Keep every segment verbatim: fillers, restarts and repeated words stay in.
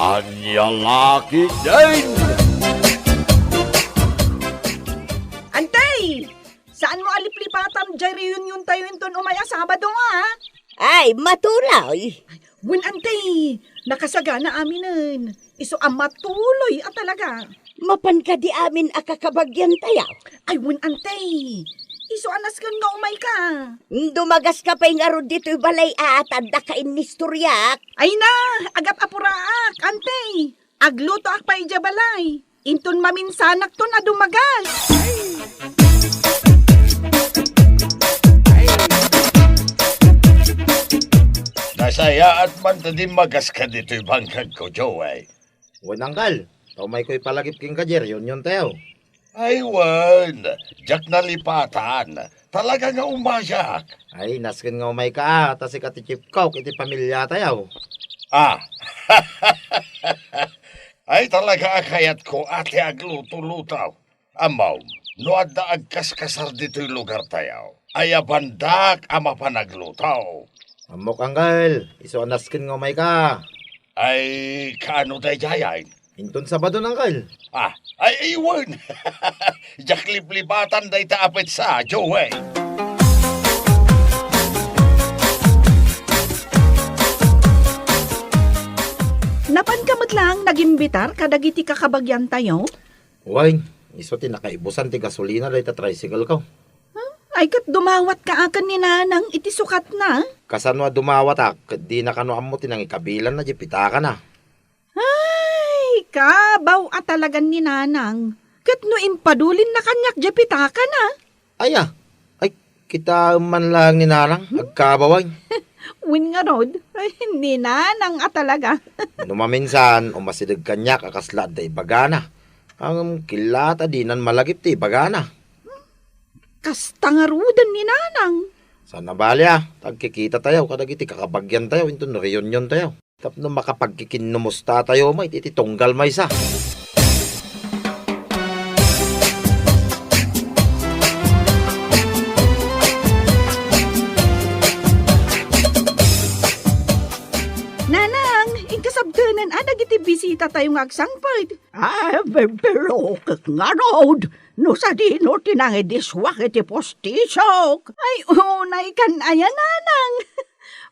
Ania la ketdin? Antay! Saanmo a liplipatan diay reuniontayo inton umay a Sabado, a? Ay, matuloy. Wen, antay, nakasagana aminen. Isu a matuloy a talaga. Mapan kadi amin a kakabagiantayo? Ay, wen, antay. Isu a nasken nga umayka. Dumagaska pay ngarud ditoy balay a ta addaka innistoriak. Ay na, agap-apuraak, antay. Aglutoak pay idiay balay. Inton maminsanakton a dumagas. Nasayaat man ta dimmagaska ditoy bangkagko, Joey. Wen, Angkel, ta umayko ipalagip kenka diay reuniontayo. Ay, wen, diak nalipatan. Talaga nga umayak. Ay, nasken nga umayka, a, ta sika ti chief cook iti pamiliatayo. Ah. Ay, talaga a kayatko a ti agluto-luto. Ammom, no adda agkaskasar ditoy lugartayo, ayabandak a mapan agluto. Ammok, Angkel, isu a nasken nga umayka. Ay, kaano daydiay? Inton Sabado, Angkel. Ah, ay, ay, wen. Diak liplipatan dayta a petsa, Joey. Napanka met laeng nagimbitar kadagiti kakabagiantayo? Wen, isu ti nakaibusan ti gasolina dayta tricycle ko. Huh? Ay, ket dumawatka a ken ni Nanang iti sukatna? Kasano a dumawatak, ket dina kano ammo ti nangikabilanna diay pitakana. Ay, kabaw a talagan ni Nanang. Ket no impadulinna kaniak diay pitakana? Aya, ay, kitaem man laeng ni Nanang, hmm? Agkabaw, ay. Wen ngarud, ay, ni Nanang a talaga. No maminsan, umasideg kaniak a kasla adda ibagana. Ngem killaat a dinan malagip ti ibagana. Kasta ngaruden ni Nanang. Saan a bali, a, ta agkikitatayo kadagiti kakabagiantayo inton reuniontayo. Tapno makapagkikinnumustatayo met iti tunggal maysa. Nanang, inka sabtenen a dagiti bisitatayo nga agsangpet. Ah, be-, pero ket ngarud, no sadino ti nangidisuak iti pustisok? Ay, unaykan aya, Nanang.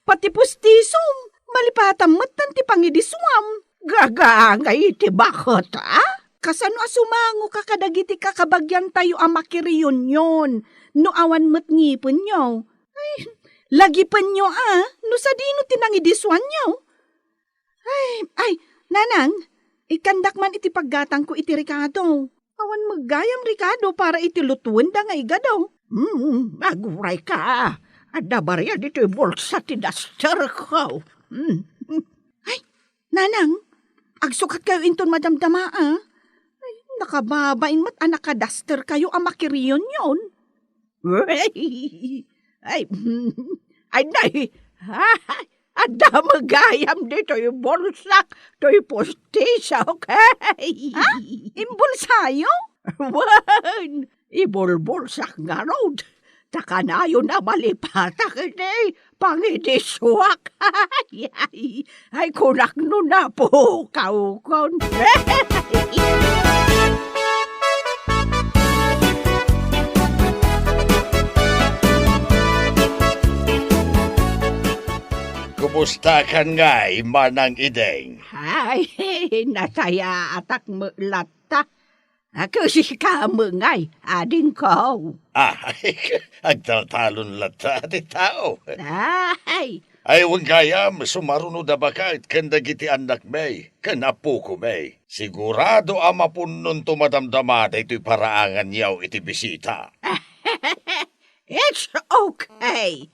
Pati pustisom, malipatam metten ti pangidisuam. Gagangay iti baket, a? Kasano a sumangoka kadagiti kakabagiantayo a makireunion no awan met ngipenyo? Ay, lagipenyo, a, no sadino ti nangidisuanyo? Ay, ay, Nanang, ikkandak man iti paggatangko iti rekado. Awan met gayam rekado para iti lutuenda nga igado. Hmm, agurayka. Adda bariya ditoy bulsa ti dasterko. Hmm. Ay, Nanang, agsukatkayo inton madamdama, a? Ay, nakababain met a nakadasterkayo a makireunion. Ay, ay, ay, nay. Adda met gayam ditoy bulsak, toy pustisok. Ha? Imbulsayo? Wen, ibulbulsak ngarud. Ta kanayon a malipatak iti pangidisuak. Ay, ay, ay, kunak no napukawkon. Kumustakan ngay, Manang Ideng? Ay, nasayaatak met latta. A, ket sika met ngay, adingko. Ah, agtaltalon latta ti tao. Ay. Ay, wen gayam, sumaruno da baket ken dagiti annakmi, ken apokomi. Sigurado a mapunnonto madamdama daytoy paraanganyo iti bisita. It's okay.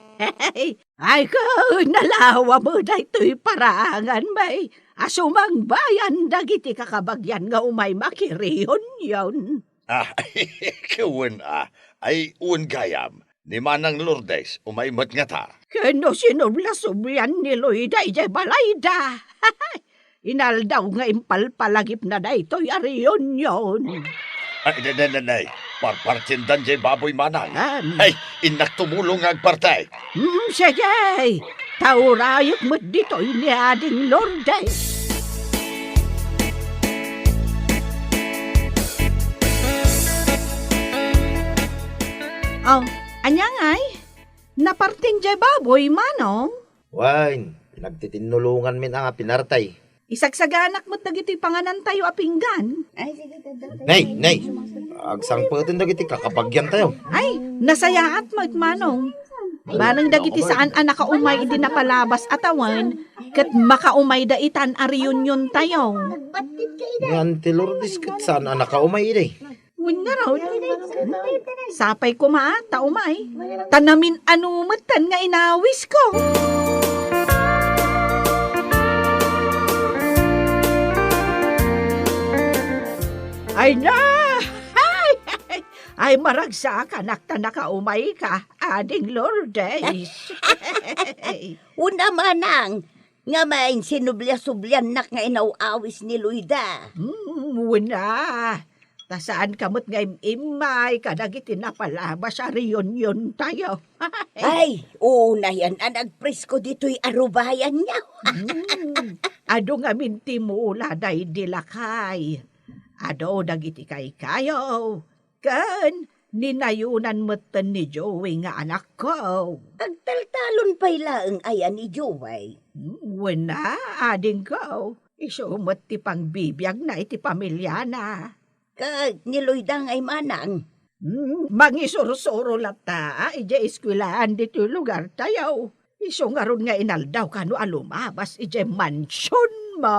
Ay, ket nalawa met daytoy paraanganmi a sumangbayan dagiti kakabagian nga umay makireunion. Ah, wen a. Ay, wen gayam. Ni Manang Lourdes, umay met ngata. Ken no sinubla-sublan ni Loida idiay balayda. Inaldaw nga impalpalagipna daytoy a reunion. Ay, nay, nay, nay, nay. Parpartiendan diay baboy, Manang. Am. Ay, innak tumulong nga agparti. Hmm, sige. Ta urayek met ditoy ni Ading Lourdes. Oh, ania ngay? Napartin jay baboy, manong? Wen, nagtitinnulonganmin a nga pinartay. Isagsaganak met dagiti panganantayo a pinggan. Ay, sige, tadda tayo. Nay, nay, agsangpeten dagiti kakabagiantayo. Ay, nasayaat met, manong. Ay, manong dagiti saan a nakaumay idi napalabas a tawen, ket makaumayda itan a reuniontayo. Nagbattit ka, Inay. Ni Auntie Lourdes ket saan a nakaumay idi. Wen ngarud. Sapay koma ta umay. Ta namin-ano metten nga inawisko. Ay na! Ay, ay, maragsakanak ta nakaumayka, Ading Lourdes. Una, manang, nga main sinublia-subliannak nga inaw-awis ni Loida. Hmm, una. Ta saanka met nga im-immay kadagiti napalabas a reuniontayo. Ay, unayan a nagpresko ditoy arubayanyo. Hmm, adu ngamin ti mula daydi lakay. Adu dagiti kaykayo. Ken ninayonan metten ni Joey nga anakko. Agtaltalon pay laeng aya ni Joey? Hmm, wen a, adingko. Isu met ti pangbibiagna iti pamiliana. Ket ni Loida ngay manang? Hmm, mangisursuro latta idiay eskuelaan ditoy lugartayo. Isu ngarud nga inaldaw kano a lumabas idiay mansionmo.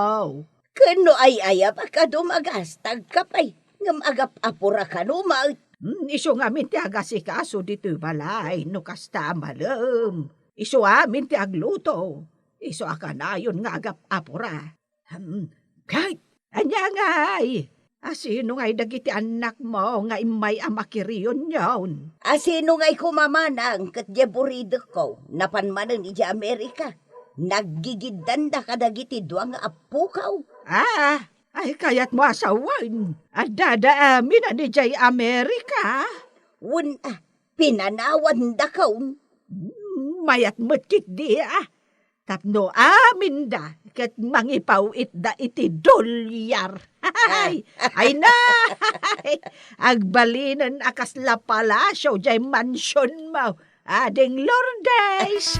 Ken no ay-ayabak a dumagastagka pay, ngem agap-apura kano met. Hmm, isu ngamin ti agasikaso ditoy balay no kasta a malem. Isu amin ti agluto. Isu a kanayon nga agap-apura. Hmm, kay, ania ngay? Asino ngay dagiti annakmo nga immay a makireunion? Asino ngay koma manang ket diay buridekko napan manen idiay Amerika? Naggigiddanda kadagiti dua nga appoko. Ah, ay kayatmo a sawen, addada amin a idiay Amerika? Wen a, pinanawandakon. Hmm, mayat met ketdi a. Tapno aminda ket mangipaw-itda iti dolyar. Ay, ay na! Agbalinen a kasla palasio diay mansionmo, Ading Lourdes!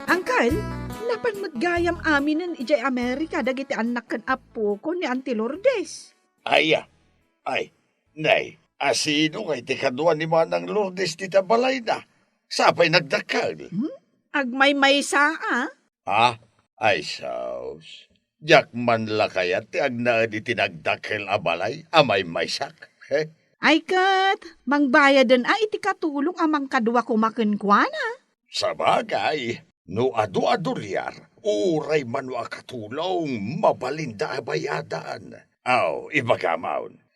Uncle, napan met gayam aminen idiay Amerika dagiti annak ken appoko ni Auntie Lourdes? Aya, ay, nay, asino ngay ti kadua ni Manang Lourdes dita balayna? Sapay nagdakkel. Hmm? Agmaymaysa a? Ah, ay sus. Diak man la kayat ti agnaed iti nagdakkel a balay a maymaysak. He? Ay ket, mangbayaden a iti katulong a mangkadua koma kenkuana. Sabagay, no adu a dolyar, uray mano a katulong, mabalinda a bayadan. Aw, ibagam,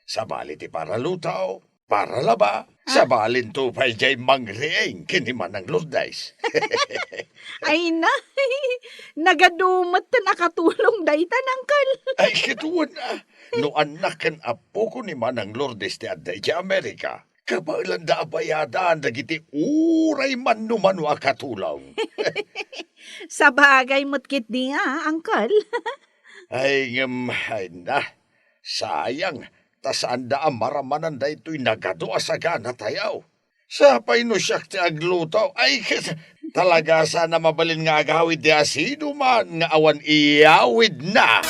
sabali ti paralutaw, paralaba, sabalinto pay diay mangriing ken ni Manang Lourdes. Ay na, nagadu metten a katulong dayta, Uncle. Ay, ket wen a, no annak ken appoko ni Manang Lourdes ti adda idiay Amerika, kabaelanda a bayadan dagiti uray mano-mano a katulong. Sabagay met ketdi a, Uncle. Ay, ngem, ay na, sayang, ta saanda a maramanan daytoy nagadu a saganatayo. Sapay no siak ti agluto, ay, ket talaga saan a mabalin nga agawid ti asinoman nga awan iyawidna.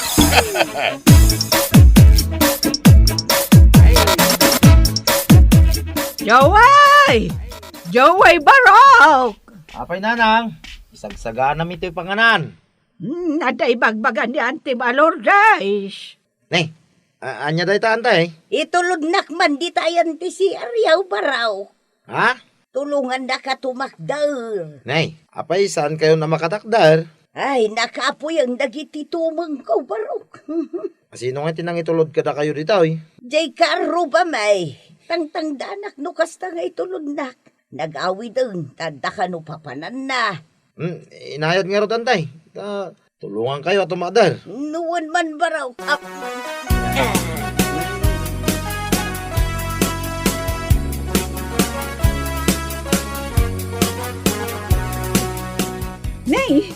Joey! Joey Barok! Apay, Nanang, isagsaganami ti panganan. Hmm, adda ibagbaga ni Auntie Lourdes. Nay, a-, ania dayta, Antay? Itulodnak man ditayan ti C R yaw, Barok. Ha? Tulongannaka tumakder. Nay, apay saankayon a makatakder? Ay, nakapuyen dagiti tumengko, Barok. Asino nga ti nangitulod kadakayo ditoy? Diay kaarrubami. Tangtangdanak no kasta nga itulodnak. Nagawiden, ta adda kano papananna. Hmm, inayat ngarud, Antay. Ta, tulongankayo a tumakder. No wen man, Barok. Ah. Nay,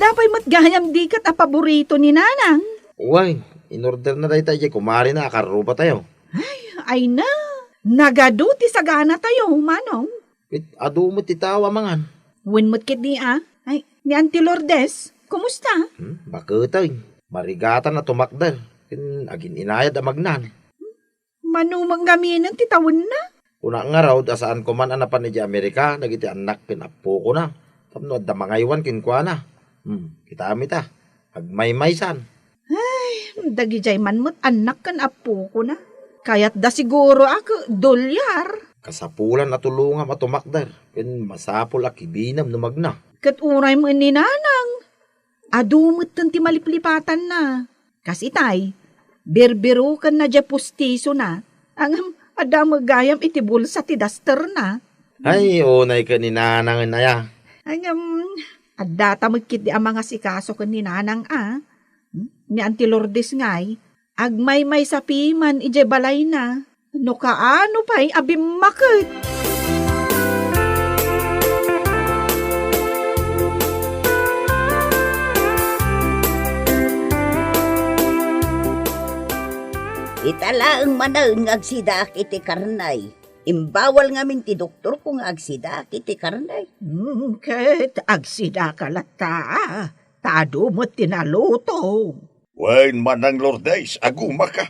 Apay met gayam di ket a paborito ni Nanang? Wen, inorderna dayta idiay kumarina a karrubatayo. Ay, ay na. Nagadu ti saganatayo, Manong. Ket adu met ti tao a mangan. Wen met ketdi a. Ay, ni Auntie Lourdes, kumusta? Hmm, baketeng. Marigatan a tumakder. Ken agin-inayad a magnan. Mano met ngaminen ti tawenna? Kunak ngarud a saanko man a napan idiay Amerika dagiti annak ken appokona tapno adda mangaywan kenkuana. Hmm, kitami ta, agmaymaysan. Ay, dagidiay man met annak ken appokona. Kayatda siguro a ke-, dolyar. Kasapulan a tulongam a tumakder, ken masapul a kibinem no magna. Ket uray met ni Nanang, adu metten ti maliplipatanna. Kas itay, birbirukenna diay pustisona, ngem adda met gayam iti bulsa ti dasterna. Ay, unay ken ni Nanang aya. Ngem, addata met ketdi a mangasikaso ken ni Nanang a. Hmm? Ni Auntie Lourdes ngay, agmaymaysa piman idiay balayna. No kaano pay a bimmaket. Ita laeng manen nga agsidaak iti karnay. Imbawal ngamin ti doktorko nga agsidaak iti karnay. Hmm, ket agsidaka latta, a, ta adu met ti naluto. Wen, Manang Lourdes, agumaka.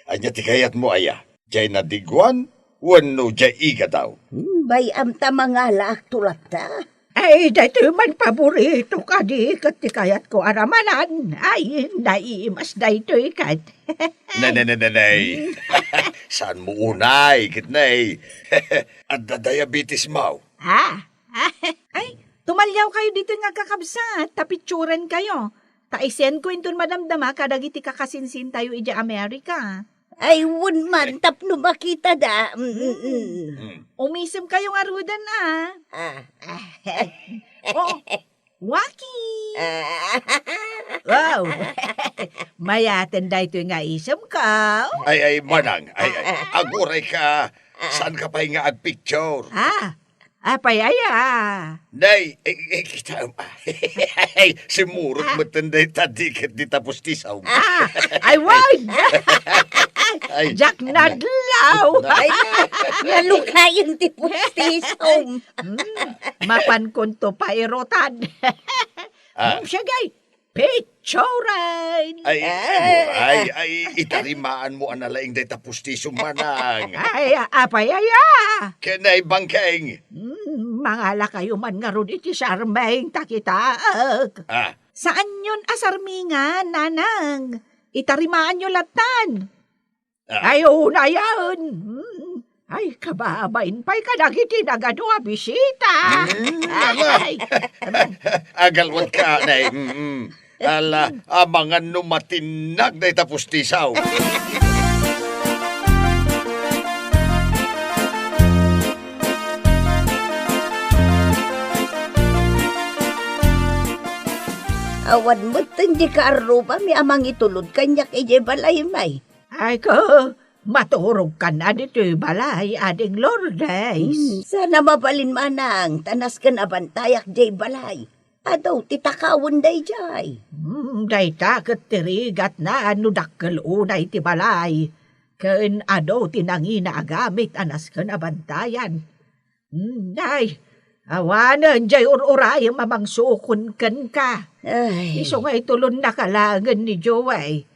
Ania ti kayatmo aya? Diay nadiguan wenno diay igadaw? Hmm, bay-am ta mangalaakto latta. Ay, daytoy man paborito kadi ket ti kayatko a ramanan. Ay, naimas daytoy ket. Ne, ne, ne, ne, ne. Saanmo unay, ket ne. Adda diabetes mo. Ah, ay, tumaliawkayo ditoy nga agkakabsat, ta picturenkayo. Ta i-sendko inton madamdama kadagiti kakasinsintayo idiay Amerika. Ay, wen man, tapno makitada. Mm, mm, mm. Mm. Umisemkayo ngaruden, a. Ah. Oh, Waki! Ah. Wow! Mayaten daytoy nga isemko. Ay, ay, Manang, ay, ay, agurayka, saanka pay nga agpicture? Ah, apay aya? Nay, eh, eh, kita, simurot metten dayta di ket dita pustisom. Ah, ay, wag! Ay. Diak nadlaw! Ay, nalukayen ti pustisom. Hmm, mapankonto pairutan. Ah. Hmm, sige, picturen! Ay, Ah. ay, ay, itarimaanmo a nalaing dayta pustisom, Manang. Ay, apay aya? Ken ay bangkeng. Hmm, mangalakayo man ngarud iti sarmeng ta kitaek. Ah. Saanyon a sarmingan, Nanang. Itarimaanyo lattan. Ah. Ay, unayen. Hmm. Ay, kababain pay kadagiti nagadu a bisita. Hmm, ala. Ay. Agalwatka, nay. Mm, mm. Ala, amangan no matinnag dayta pustisaw. Awan metten di kaarrubami a mangitulod kaniak idiay balay, may. Ay ko, maturogkan a ditoy balay, Ading Lourdes. Hmm, saan a mabalin, Manang, ta nasken a bantayak diay balay. Adu ti takawen daydiay. Hmm, dayta ket ti rigatna no dakkel unay ti balay. Ken adu ti nangina a gamit a nasken a bantayan. Hmm, ay, awanen diay ur-urayem a mangsukon kenka. Ay. Isu nga itulonnaka laengen ni Joey.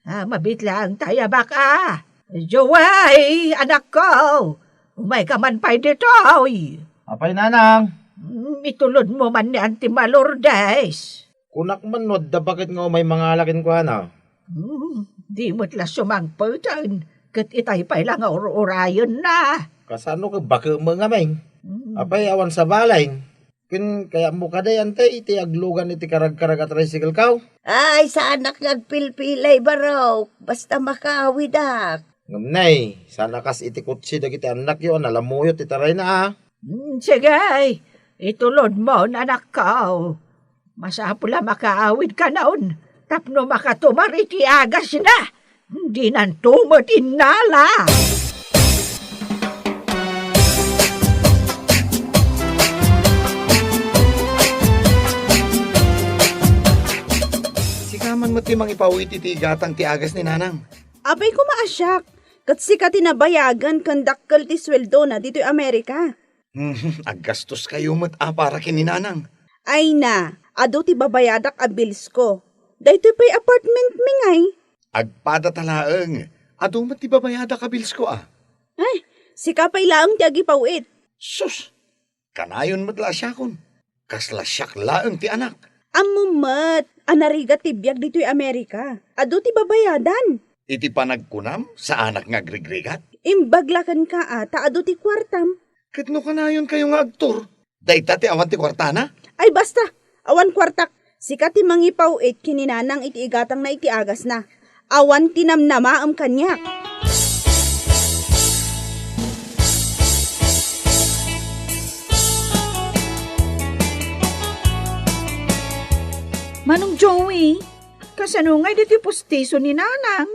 Ah, mabit laeng ta aya baka. Joey, anakko, umayka man pay ditoy. Apay, Nanang? Hmm, itulodmo man ni Auntie Lourdes. Kunak man no adda baket nga umay mangala kenkuana. Hmm, di met la sumangpeten, ket itay pay la nga ur-urayenna. Kasano ket baket met ngamin? Hmm. Apay, awan sabali. Ken kayatmo kadi, Auntie, iti aglugan iti karagkarag a tricycle-ko? Ay, saanak nga agpilpilay, barok. Basta makaawidak. Ngem, nay, saan a kas iti kotse dagiti annakyo a nalamuyot ti tarayna, a? Hmm, sige, itulodmon, anakko. Masapul a makaawidkanon tapno makatumar iti agasna. Dinanto met innala. Man met ti mangipaw-it iti igatang ti agas ni Nanang. Apay koma a siak, ket sika ti nabayagan ken dakkel ti sueldona ditoy Amerika. Aggastoskayo met a para ken ni Nanang. Ay na, adu ti babayadak a bilsko. Daytoy pay apartment mi ngay. Agpadata laeng, adu met ti babayadak a bilsko a. Ay, sika pay laeng ti agipaw-it. Sus, kanayon met la a siakon. Kasla siak laeng ti anak. Ammom met a narigat ti biag ditoy Amerika. Adu ti babayadan. Iti panagkunam, saanak nga agrigrigat? Imbag la kenka a ta adu ti kuartam. Ket no kanayonkayo nga agtur, dayta ti awan ti kuartana? Ay basta, awan kuartak. Sika ti mangipaw-it ken ni Nanang iti igatangna iti agasna. Awan ti namnamaem kaniak. Manong Joey, kasano ngay ditoy pustiso ni Nanang?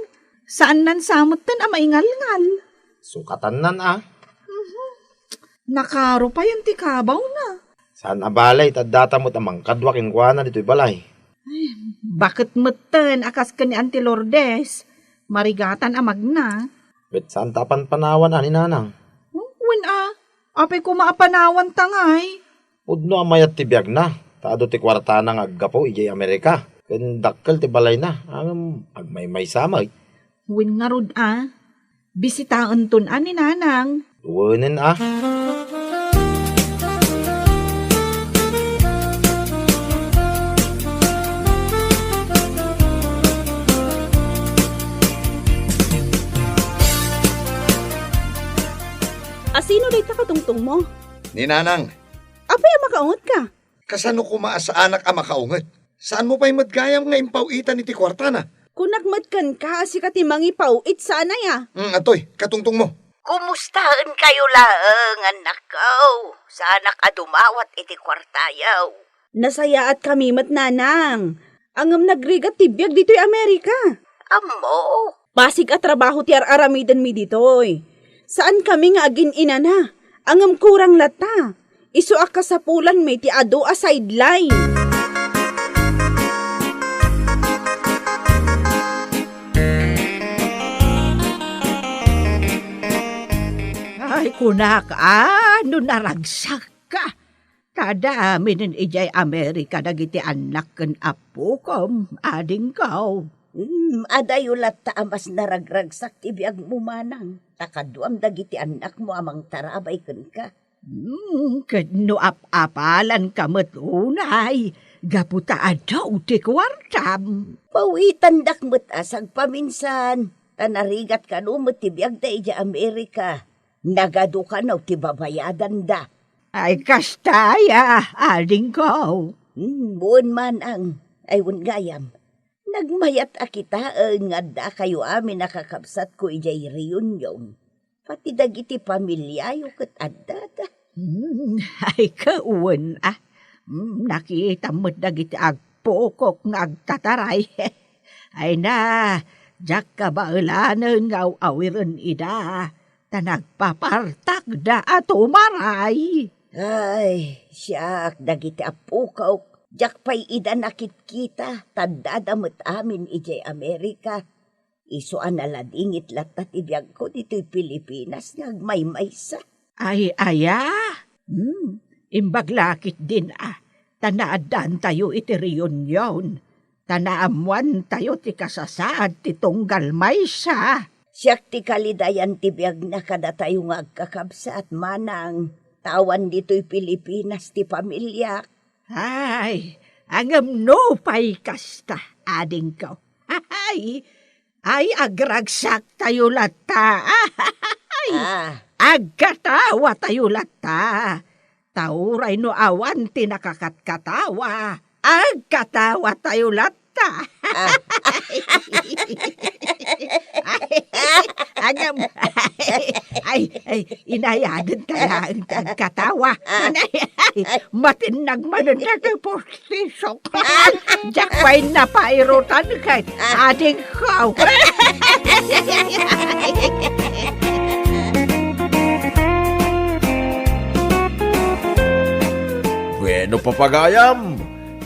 Saannan sa metten a maingalngal. Sukatannan a. Mhm. Nakaro payen ti kabawna. Saan a balay, ta addata met a mangkadua kenkuana ditoy balay. Ay, baket metten a kas ken ni Auntie Lourdes, marigatan a magna. Ket saan ta a panpanawan a ni Nanang? Oh, wen a, apay koma a panawanta ngay? Pudno a mayat ti biagna, ta adu ti kuartana nga aggapu idiay Amerika, ken dakkel ti balayna, ngem agmaymaysa met. Wen ngarud a, bisitaenton a ni Nanang. Wenen a. Asino dayta katungtongmo? Ni Nanang. Apay a makaungetka? Kasano koma a saanak a makaunget? Saanmo pay met gayam nga impaw-itan iti kuartana? Kunak met kenka a sika ti mangipaw-it, saan aya? Mm, atoy, katungtongmo. Kumustaenkayo laeng, annakko? Saanak a dumawat iti kuartayo. Nasayaatkami met, Nanang. Ngem nagrigat ti biag ditoy Amerika. Ammo. Basig a trabaho ti ar-aramidenmi ditoy. Saankami nga agin-inana, ngem kurang latta. Isu a kasapulanmi ti adu a sideline. Ay, kunak a, no naragsakka. Ta adda aminen idiay Amerika dagiti annak ken appokom, adingko. Hmm, adayo latta a mas naragragsak ti biagmo, manang, ta kaduam dagiti annakmo a mangtarabay kenka. Hmm, ket no ap-apalanka met unay, gapu ta adu ti kuartam. Pawitandak met a sagpaminsan, ta narigat kano met ti biagda idiay Amerika. Nagadu kano ti babayadanda. Ay, kasta aya, adingko. Hmm, wen manang. Ay, wen gayam. Nagmayat a kitaen nga addakayo amin a kakabsatko idiay reunion. Pati dagiti pamiliayo ket addada. Hmm, ay, kawen a. Hmm, nakitam met dagiti agpukok nga agtataray. Ay na, diak kabaelanen nga aw-awiren ida. Ta nagpapartakda a tumaray. Ay, siak, dagiti appokok, diak pay ida nakitkita, ta addada met amin idiay Amerika. Isu a naladingit latta ti biagko ditoy Pilipinas nga agmaymaysa. Ay, aya? Hmm, imbag la ketdin a, ta naaddaantayo iti reunion. Ta naammoantayo ti kasasaad ti tunggal maysa. Siak ti kalidayan ti biagna kadatayo nga agkakabsat, manang, ta awan ditoy Pilipinas ti pamiliak. Ay, ngem nupay kasta, adingko. Ay, ay, agragsaktayo latta. Ay, ah, agkatawatayo latta. Ta uray no awan ti nakakatkatawa, agkatawatayo latta. Ah. Agam, ay, ay, inayaden ta laeng ti agkatawa. Ay, ay, matinnag manen dagiti pustisok. Diak pay napairutan ket adingko. Bueno, papagayam,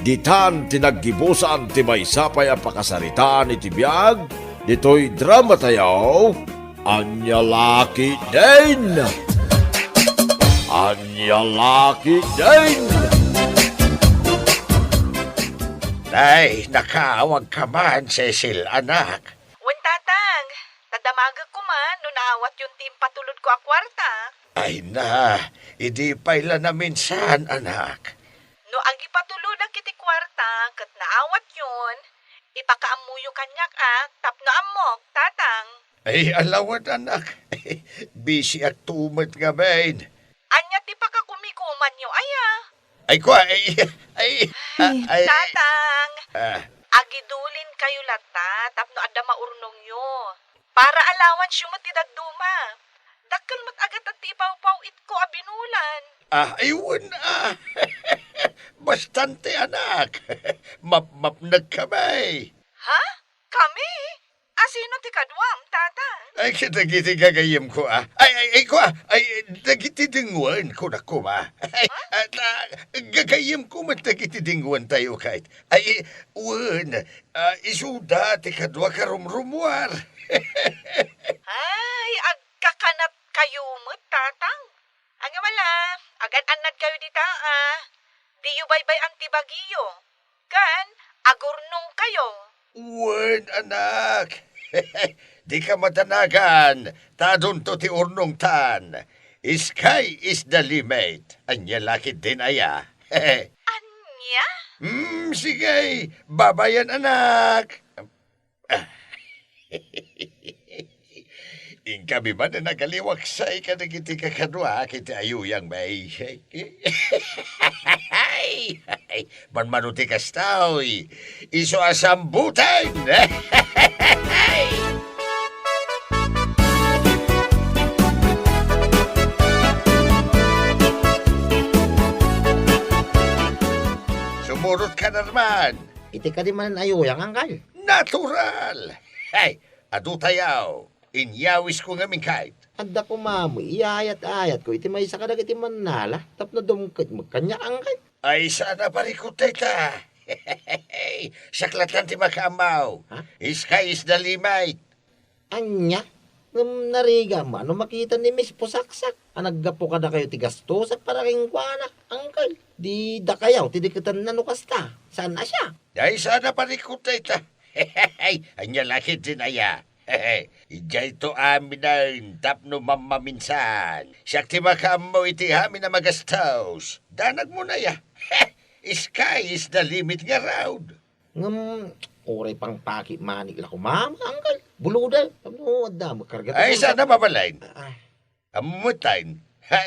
Itan ti naggibusan ti maysa pay a pakasaritaan iti biag ditoy drama tayo, Ania La Ketdin! Ania La Ketdin! Nay, nakaawagka man, Cecil, anak. Wen, Tatang, nadamagek koma no naawatyon ti impatulodko a kuarta. Ay na, idi pay la naminsan, anak. No agipatulodak iti kuarta ket naawatyon, ipakaammoyo kaniak a tapno ammok, Tatang. Ay, alawan, anak. Bisiak to met ngamin. Ania ti pakakumikumanyo aya? Ay, kua, ay, ay, Ay, ay, Tatang, ah. Agidulinkayo latta tapno adda maurnongyo. Para allowance-yo met ti dadduma. Dakkel met a gatad ti ipawpaw-itko a binulan. Ah, ay, wen, ah. Bastante, anak. Mapmapnekka, bay. Ha? Kami? Asino ti kaduam, Tatang? Ay, kadagiti gagayyemko, ah. Ay, ay, ay, kua, ay, dagiti denggen, kunak koma. Ay, ah, ta-, gagayyemko met dagiti denggen tayo, kayat. Ay, wen, ah, isuda ti kadua ka rumrumuar. Ay, agkakanatkayo met, Tatang. Ania la, agan-annadkayo dita, a. Diyo baybay-an ti bagiyo. Ken, agurnongkayo. Wen, anak. Dika madanagan, ta adunto ti urnongtan. Sky is the limit. Ania la ketdin aya. Ania? Hmm, sige. Babayan, anak. Ah. Inkami man a nagaliwaksay kadagiti kakaduak iti ayuyang, bay. Manmano ti kasta, oy. Isu a sambutan! Sumurot ka, Norman. Iti kadi manen ayuyang, angkel? Natural! Hey, adu tayo. Inyawisko ngamin, kayat. Adda koma met iyayat-ayatko iti maysa kadagiti mannala tapno dumket met kaniak, angkel. Ay, saan a parikut dayta. Siak latta ti makaammo. Ha? Sky is the limit. Ania? Ngem narigat met no makita ni Miss Pusaksak a naggapu kadakayo ti gastusak para kenkuana, angkel. Di dakayo ti diketenna no kasta. Saan a siak? Ay, saan a parikut dayta. Ania la ketdin aya. Idiayto aminen tapno mammaminsan. Siak ti makaammo iti amin a magastos. Danagmon aya. Sky is the limit ngarud. Ngem, uray pangpakit manen la koma, angkel. Buluda, tapno adda met karga. Ay, saan a mabalin? Ah. Ammom met, ha?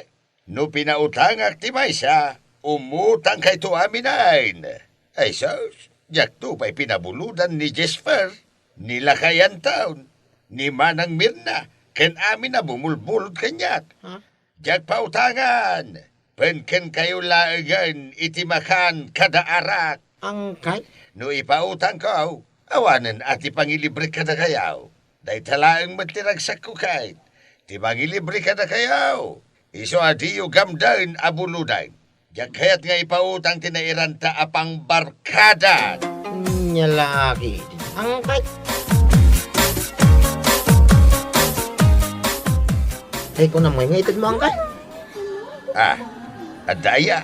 No pinautangak ti maysa, umutangkayto aminen. Ay sus, diakto pay pinabuludan ni Jesper, ni Lakay Anton, ni Manang Mirna, ken amin a bumulbulod kaniak. Ha? Diak pautangan, ken kenkayo laengen iti makan kada arak. Angkel? No ipautangko, awanen a ti pangilibrek kadakayo. Dayta laeng met ti ragsakko, kayat. Ti mangilibre kadakayo. Isu a diyo gamden a buludan. Diak kayat nga ipautang ti nairanta a pangbarkada. Ania la ketdin, angkel. Ay, kunam nga itedmo, angkel. Ah, adda aya?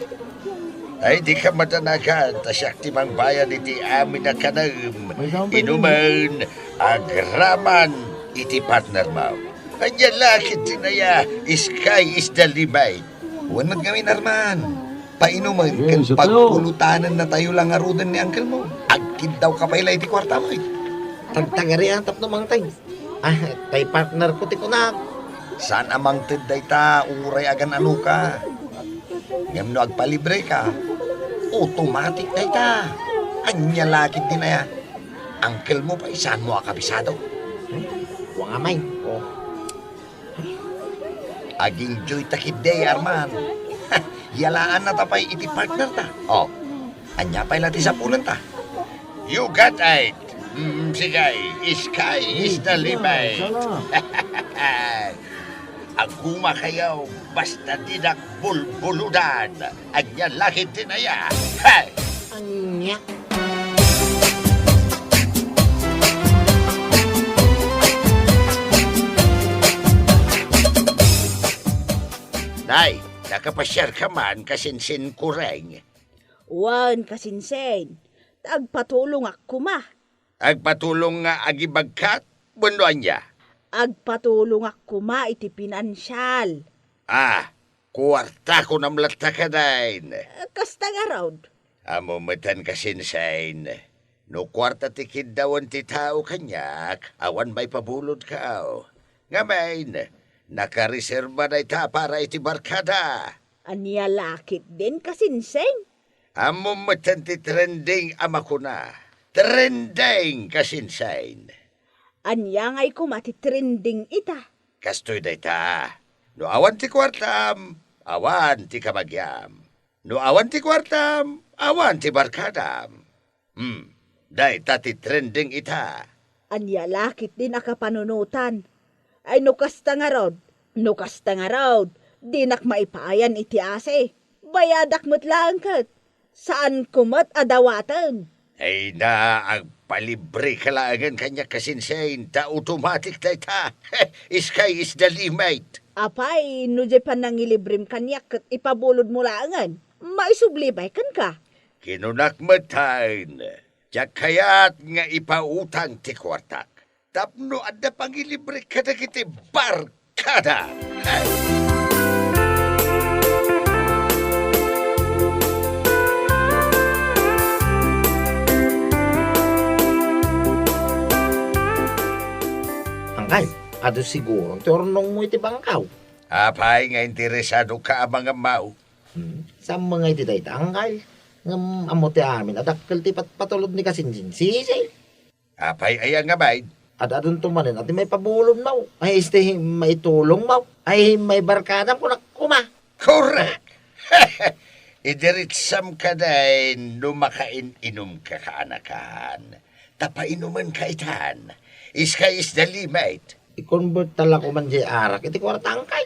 Ay, dika madanagan, ta siak ti mangbayad iti amin a kanem, inumen, agraman iti partnermo. Ania la ketdin aya, sky is the limit. Wen met ngamin, Arman. Painumen ken pagpulutanennatayo la ngaruden ni angkelmo. Agkiddawka pay la iti kuartam, oy. Tagtagarian tapno mangted. Ah, tay partnerko ti kunak. Saan a mangted dayta, uray agan-anoka. Ngem no agpalibreka, automatic dayta. Ania la ketdin aya? Angkelmo pay, saanmo a kabisado? Hmm? Kua nga, may. Oh. Ag-enjoyta ketdi, Arman. Yalaannata pay iti partnerta. Oh. Ania pay la ti sapulenta? You got it. Mm, sige, sky is the limit. Agumakayo, basta didak bulbuludan. Ania la ketdin aya? Hey! Ania? Nay, nakapasiarka man, Kasinsin Kureng? Wen, Kasinsin. Ta agpatulongak koma. Agpatulong nga agibagkat? Wenno ania? Agpatulongak koma iti pinansial. Ah, kuarta kunam latta kadayn. Eh, kasta ngarud. Ammom metten, Kasinsin. No kuarta ti kiddawen ti tao kaniak, awan maipabulodko. Ngamin, nakareserba dayta para iti barkada. Ania la ketdin, Kasinsin? Ammom metten ti trending a makuna. Trending, Kasinsin. Ania ngay koma ti trending ita? Kastoy dayta. No awan ti kuartam, awan ti kabagiam. No awan ti kuartam, awan ti barkadam. Hmm, dayta ti trending ita. Ania la ketdin a kapanunotan? Ay, no kasta ngarud, no kasta ngarud, dinak maipayan iti asi. Bayadak met laeng ket. Saanko met a dawaten. Ay na, agpalibreka laengen kaniak, Kasinsin, ta automatic dayta. Sky is the limit. Apay, no diay panangilibrem kaniak ket ipabulodmo laengen, maisubli pay kenka. Kinunak metten, diak kayat nga ipautang ti kuartak tapno adda pangilibrek kadagiti barkada. Angkay, adu siguro ti urnongmo iti bangkaw. Apay nga interesadoka a mangammaw? Hmm, saan met nga iti dayta, angkay? Ngem ammo ti amin a dakkel ti patpatulod ni Kasinsin Sisi. Apay aya nga bain? Ad-adunto manen a ti maipabulodmo. Ay, isti maitulongmo. Ay, maibarkadam kunak koma. Korek! Idiritsam kadayn no makain-inumka kaanakan. Ta painumenka itan. Sky is the limit. I-convert ta la koman diay arak iti kuarta, angkay.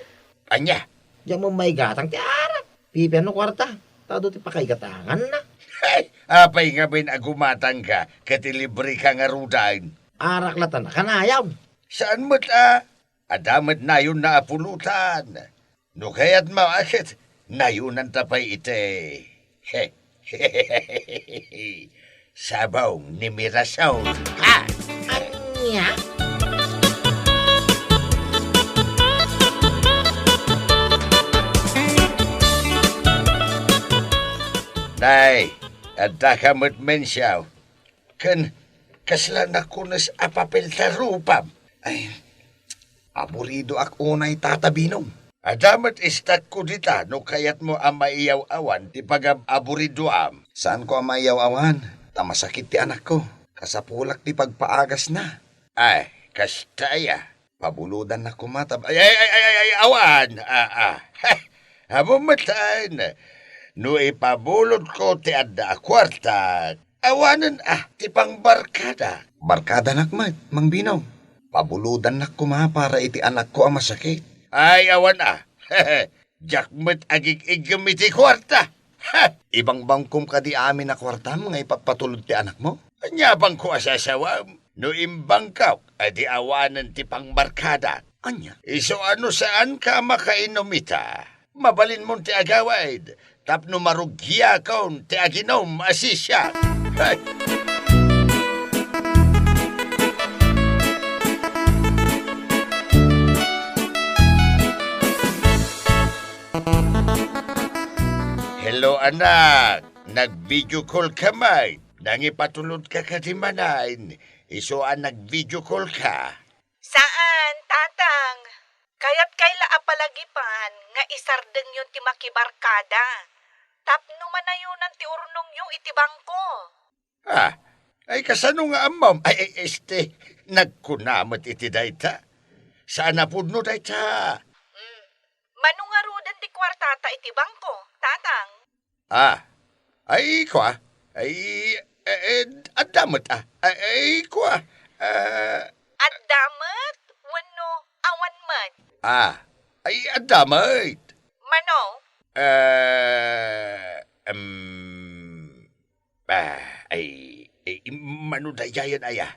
Ania? Diak met maigatang ti arak. Pipiano kuarta? Ta adu ti pakaigatanganna. Hey! Apay ngamin a gumatangka ket ilibreka ngaruden? Arak latta a kanayon. Saan met a? Adda met nayonna a pulutan. No kayatmo a ket, nayonanta pay iti sabong ni Mirasol. Ha? Ania? Nay, addaka met mensiaw. Ken kasla nakunes a papel ta rupam. Ay, aburidoak unay, Tata Binong. Adda met istakko dita no kayatmo a maiyaw-awan ti pagab-aburidoam. Saanko a maiyaw-awan, ta masakit ti anakko. Kasapulak ti pagpaagasna. Ay, kasta aya. Pabulodannak koma ta, ay, ay, ay, ay, ay, awan. Ah, ah. Heh, ammom metten. No ipabulodko ti adda a kuarta, awanen a ti pangbarkada. Barkadanak met, Mang Binong. Pabulodannak koma para iti anakko a masakit. Ay, awan a. Diak met agig-iggem iti kuarta. Ha! Ibangbangkom kadi amin a kuartam nga ipapatulod ti anakmo? Ania bangko a sasawam? No imbangkak, adi awanen ti pangbarkadak. Ania? Isu a no saanka a makainum ita, mabalinmon ti agawid tapno marugiakon ti aginum a sisiak. Hay! Hello, anak. Nag-video call ka met. Nangipatulodka kadi manen? Isu a nag-video call ka. Saan, Tatang. Kayatkay la a palagipan nga isardengyo ti makibarkada tapno manayonan ti urnongyo iti bangko. Ah, ay, kasano nga ammom? Ay, ay, este, nagkuna met iti dayta. Saan a pudno dayta? Mm. Mano ngaruden ti kuartata iti bangko, Tatang? Ah, ay, kua. Ay, eh, eh, adda met, ah. Ay, ay, kua. Ah, adda met wenno awan met? Ah, ay, adda met. Mano? Eh, em, Ah, ay, ay, mano daydiayen aya?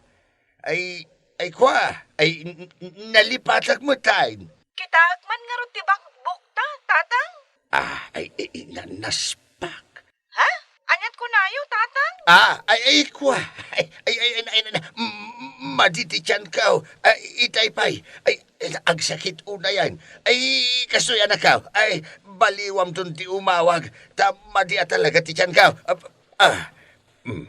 Ay, ay, kua, ay, n-, n-, nalipatak met, ay. Kitaek man ngarud ti bakbukta, Tatang. Ah, ay, ay, ay, na-, naspak. Ha? Aniat kunayo, Tatang? Ah, ay, ay, kua. Ay, ay, ay, ay, ay, ay, m-, m-, madi ti tianko. Ay, itay pay. Ay, ay, agsakit unayan. Ay, kastoy, anakko. Ay, baliwamton ti umawag. Ta madi a talaga ti tianko. Ah, ah. Mm.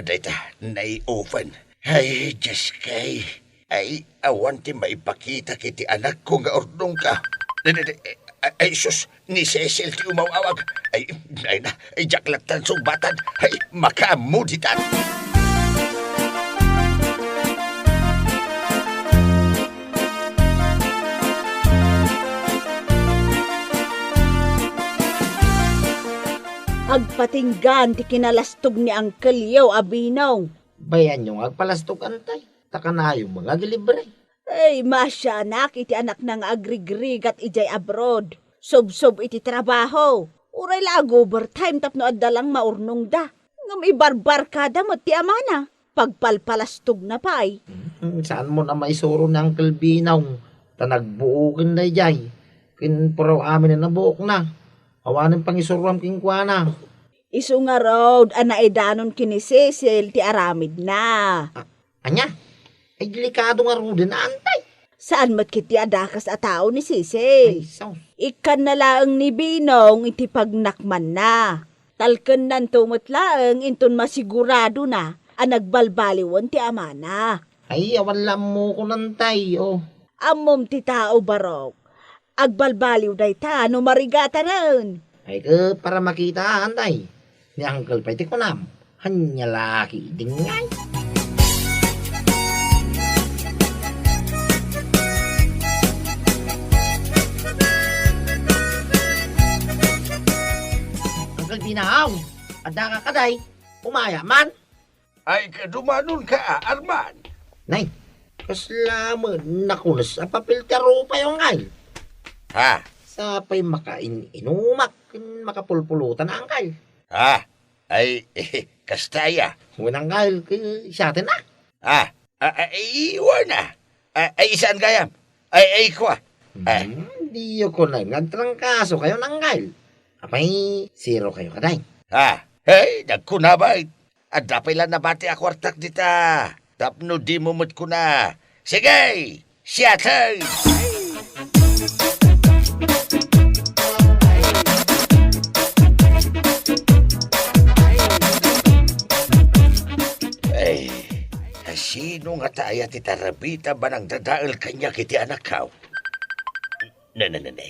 Dayta, nai-open. Ay, Diyos kay. Ay, awan ti maipakitak iti anakko nga urnongko. Ay, ay, ay, ay, sus, ni Cecil ti umaw-awag. Ay, ay na, ay, diak latta sungbatan. Ay, makaammo ditan. Agpatinggan ti kinalastog ni Uncle Yo a Binong. Bayanyo nga agpalastog, Antay. Ta kanayon nga agilibre. Ay, maasianak iti anakna nga agrigrigat idiay abroad. Subsob iti trabaho. Uray la ag-overtime tapno adda lang maurnongda. Ngem ibarbarkada met ti amana. Pagpalpalastogna pay. Hmm, saanmo a maisuro ni Uncle Binong. Ta nagbuoken daydiay. Ken puraw amin a nabuokna. Awanen pangisuroam kenkuana. Isu ngarud a naidanon ken ni Cecil ti aramidna. A-, ania? Ay, delikado ngaruden, Antay. Saan met ketdi a dakes a tao ni Cecil. Ay, sus. Ikkanna laeng ni Binong iti pagnakmanna. Talkennanto met laeng inton masiguradona a nagbalbaliwen ti amana. Ay, awan la ammokon, Antay, o. Ammom ti tao, Barok. Agbalbaliw dayta no marigatanen. Ay, ket para makita, Antay. Ni Uncle pay ti kunam. Ania la ketdin ngay? Uncle Binong, addaka kadi? Umaya man? Ay, kadumanonka, Arman? Nay, kasla met nakules a papel ti arupayo, Uncle. Ha? Sa pay makain-inumak ken makapulpulutan, Uncle. Ha? Ay, kasta aya? Wen, Uncle, ket siaten a. Ah, ah, ah, iwan a. Ah, ay, saan gayam? Ay, ay, kua. Ah. Hmm, diyo kunen nga agtrangkasokayo, Uncle. Apay, zero kayo kadi? Ah, hey, nagkuna bay. Adda pay la nabati a kuartak dita. Tapno dimo met kuna. Sige, siatay! Ay, kasino ngata aya ti tarabita a nangdadael kaniak iti anakko? Ne, ne, ne, ne.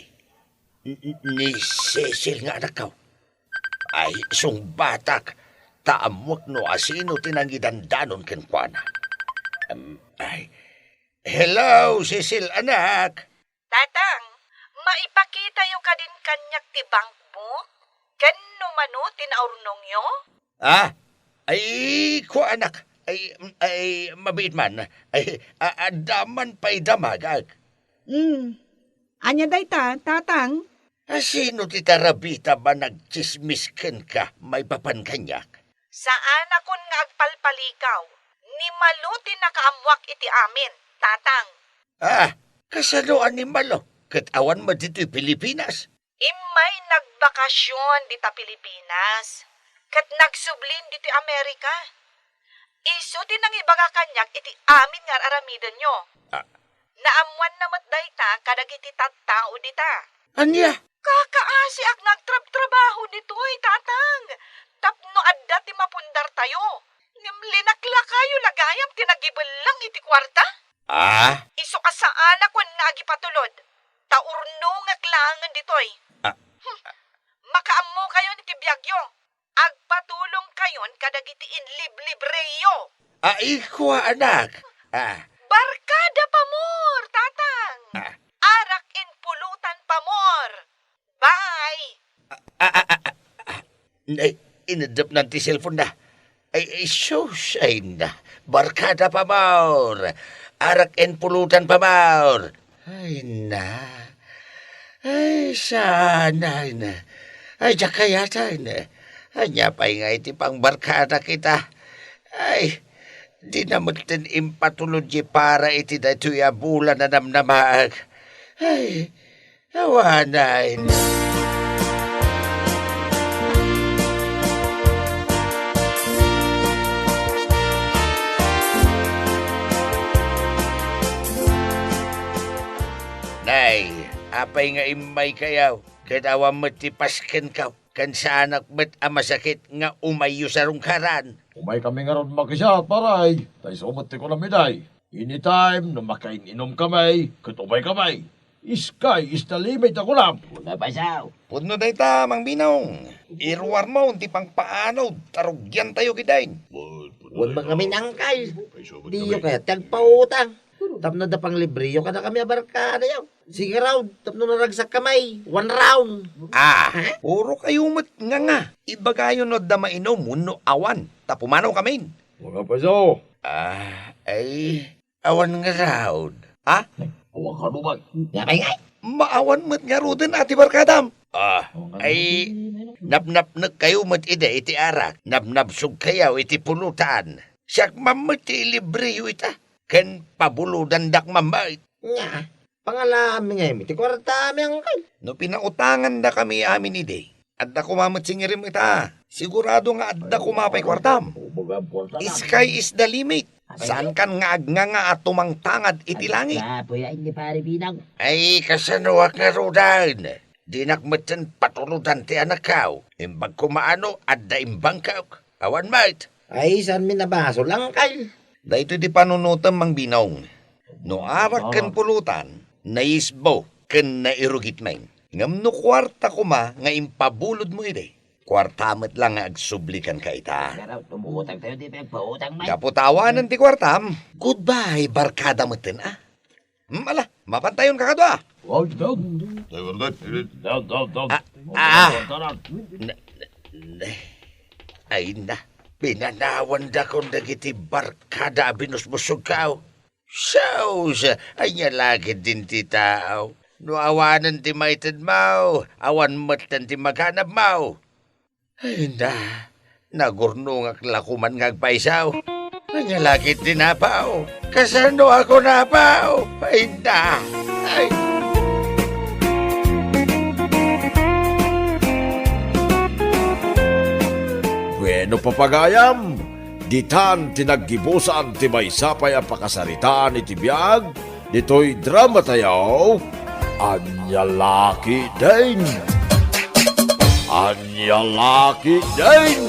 N-, n-, ni Cecil nga anakko. Ay, sungbatak, ta ammoak no asino ti nangidandanon kenkuana. Em, ay, hello, Cecil, anak! Tatang, maipakitayo kadin kaniak ti bankmo? Ken no mano ti naurnongyo? Ah, ay, kua, anak. Ay, ay, mabiit man. Ay, a-, adda man pay damagak. Hmm. Ania dayta, Tatang? A, sino ti tarabita a nagtsismis kenka maipapan kaniak? Saanakon nga agpalpalikaw. Ni Malo ti nakaammoak iti amin, Tatang. Ah, kasano a ni Malo? Ket awan met ditoy Pilipinas? Immay nagbakasion dita Pilipinas, ket nagsublin ditoy Amerika. Isu ti nangibaga kaniak iti amin nga ar-aramidenyo. Ah. Naammoanna met dayta kadagiti tattao dita. Ania? Kakaasiak nga agtrabtrabaho ditoy, Tatang, tapno adda ti mapundartayo. Ngem linaklakayo la gayam ti nagibellang iti kuarta? Ah? Isu a saanakon nga agipatulod, ta urnongek laengen ditoy. Ah. Hmm. Makaammokayon iti biagyo. Agpatulongkayon kadagiti inliblibreyo. Ay, kua, anak. Ah. Barkada pamor, Tatang. Ah. Arak in pulutan pamor. Bye. Ah, ah, ah, ah, ah. Ay, inedepnan ti cellphone na. Ay, ay, sus, ay na. Barkada pamor. Arak in pulutan pamor. Ay na. Ay, saan, ay na. Ay, diak kayatan. Ania pay ngay ti pangbarkadak ita? Ay, dina metten impatulod ti para iti daytoy a bulan a namnamaek. Ay, awanen. Nay, apay nga immaykayo? Ket awan met ti paskenkaw, ken saanak met a masakit nga umayyo sarungkaran. Umaykami ngarud makisiat, pare. Ta isu met ti kunam idiay. Anytime no makain-inumkami, ket umaykami. Sky is the limit a kunam. Una pa siya. Pudno dayta, Mang Binong. Iruarmo ti pangpaanod ta rugiantayo ketdin. Wen met ngamin, angkal. Diyo kayat ti agpautang. Tapno adda panglibriyo kadakami a barkadayo. Sige raw, tapno naragsakkami. One round. Ah, puro kayo met nga nga. Ibagayo no adda mainom wenno awan. Ta pumanawkamin. Mga paso. Ah, ay, awan nga raw. Ha? Awan ka naman. Nga kay ngay. Maawan met ngaruden a ti barkadam. Ah, ay, napnapnek kayo met idi iti arak. Napnapsog kayo iti pulutan. Siak man met ti ilibriyo ita. Ken pabulodandak man met. Nya, pangalaami ngay met ti kuartami, angkal. No pinautangandakami amin idi, adda koma met singirim ita. Sigurado nga adda koma pay kuartam. Sky is the limit. Saankan nga agnganga a tumangtangad iti langit. Apo ya, hindi pare Binong. Ay, kasanoak ngaruden? Dinak metten patulodan ti anakko. Imbag koma no adda imbangkok. Awan met. Ay, saanmi a basol, angkal. Daytoy ti panunotem, Mang Binong. No arak ken pulutan, nayisbo ken nairugit met. Ngem no kuarta koma nga impabulodmo idi, kuarta met la nga agsubli kenka ita. Pero tumuutang tayo, di pagpautang met. Gapu ta awanen ti kuartam, goodbye, barkada metten, a. Hmm, ala, mapantayonka kadua. Wow, down. Down, down, down. Ah, ah. Na, na, na. Ay na, pinanawandakon dagiti barkada a binusbusogko. Sus, ania la ketdin ti tao? No awanen ti maitedmo, awan metten ti maganabmo. Ay, na, nagurnongak la koman nga agpayso. Ania la ketdin, apo? Kasanoak, apo? Ay, na. Ay. Bueno, papagayam, ditan ti naggibusan ti maysa pay a pakasaritaan iti biag ditoy dramatayo, Ania la ketdin? Ania la ketdin?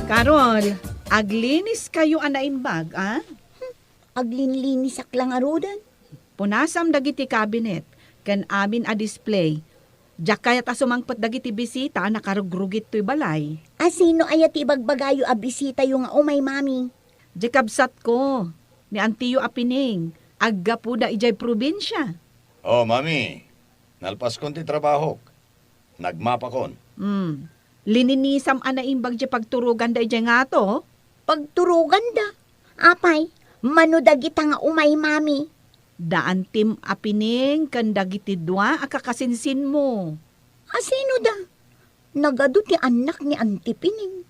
Carol, agliniskayo a naimbag, a? Hmm, aglinlinisak la ngaruden. Punasam dagiti cabinet ken amin a display. Diak kayat a sumangpet dagiti bisita a nakarugrugit toy balay. A sino aya ti ibagbagayo a bisitayo nga umay, Mami? Diay kabsatko, ni antiyo a Pining, aggapuda idiay probinsia. Oh, Mami, nalpaskon ti trabahok. Nagmapakon. Hmm. Lininisam a naimbag diay pagturoganda idiay ngato? Pagturoganda? Apay, mano dagita nga umay, Mami? Da Antim a Pining ken dagiti dua a kakasinsinmo. A sino da? Nagadu ti annak ni Anti Pining.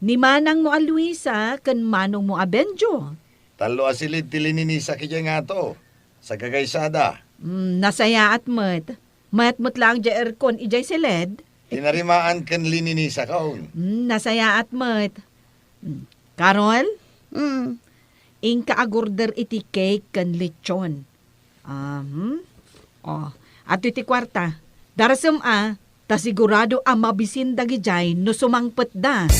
Ni manangmo a Luisa ken manongmo a Benjo. Tallo a silid ti lininisak idiay ngato. Sagagaysada. Mm, nasayaat met. Mayat met laeng diay aircon idiay silid. Tinarimaan ken lininisakon. Mm, nasayaat met. Mm. Carol? Mm. Inka agorder iti cake ken lechon. Ahem. Oh, adtoy ti kuarta. Darasem a, ta sigurado a mabisin dagidiay no sumangpetda.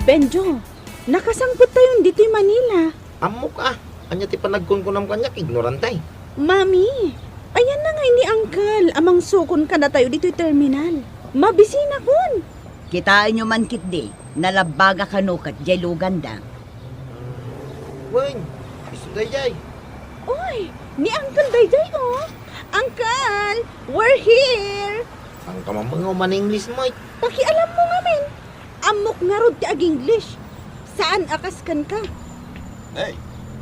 Benjo, nakasangpettayon ditoy Manila. Ammok a, ania ti panagkunkunam kaniak, ignorante. Mami, ayanna ngay ni Uncle a mangsukon kadatayo ditoy terminal. Mabisinakon. Kitaenyo man ketdi, nalabbagak kano ket diay luganda. Wen, isu daydiay. Oy, ni Uncle daydiay, oh. Uncle, we're here. Saan ka mamanga man-English, Mike? Pakialammo ngamin. Ammok ngarud ti ag-English. Saan a kas kenka. Hey,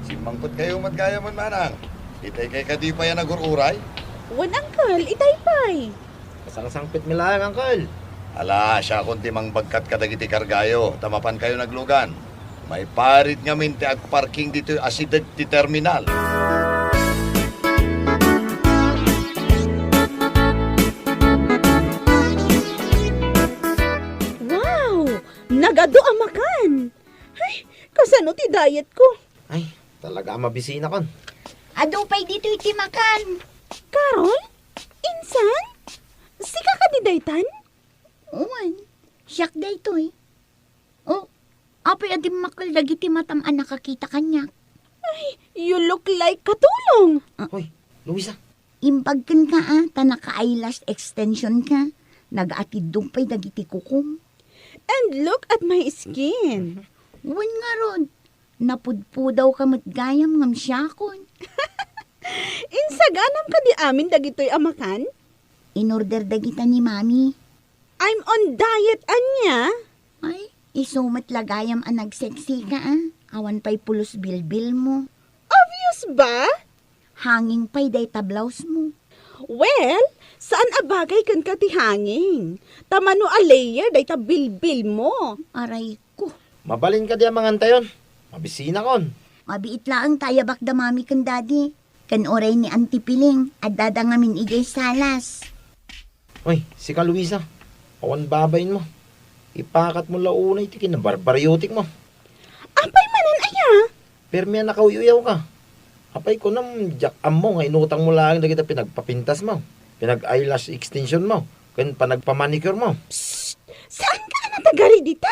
Simmangpet kayo met gayam, manang. Itay kay kadi pay a nagur-uray? Wen, uncle, itay pay. Kasangsangpet mi laeng, uncle. Ala, siakon ti mangbagkat kadagiti kargayo, ta mapan kayo naglugan. Maiparit ngamin ti agparking ditoy asideg ti terminal. Wow! Nagadu a makan! Ay, kasano ti diet ko? Ay, talaga a mabisinakon. Adu pay ditoy ti makan. Carol? Insan? Sika kadi daytan? Wen, siak daytoy. Oh, apay a dimmakkel dagiti matam a nakakita kaniak? Ay, you look like Katulong. Hoy, Luisa. Imbag kenka, a, ta naka-eyelash extension ka. Nagaatiddog pay dagiti kukom. And look at my skin. Wen ngarud, napudpudawka met gayam ngem siakon. Insaganam kadi amin dagitoy a makan? Inorder dagita ni Mami. I'm on diet, ania? Ay, isu met la gayam a nagseksika, a. Awan pay pulos bilbilmo. Obvious ba? Hanging pay dayta blowsmo. Well, saan a bagay kenka ti hanging. Ta mano a layer dayta bilbilmo. Arayko. Mabalin kadi a mangantayon? Mabisinakon. Mabiit laeng ta ayabak da Mami ken Daddy. Ken uray ni Auntie Piling, addada ngamin idiay salas. Oy, sika, Luisa, awan babainmo. Ipakatmo la unay ti kinabarbariotikmo. Apay manen aya? Permi a nakauy-uyawka. Apay kunam, diak ammo nga inutangmo laeng dagita pinagpapintasmo, pinag-eyelash extensionmo, ken panagpamanicuremo. Psst! Saanka a natagari dita?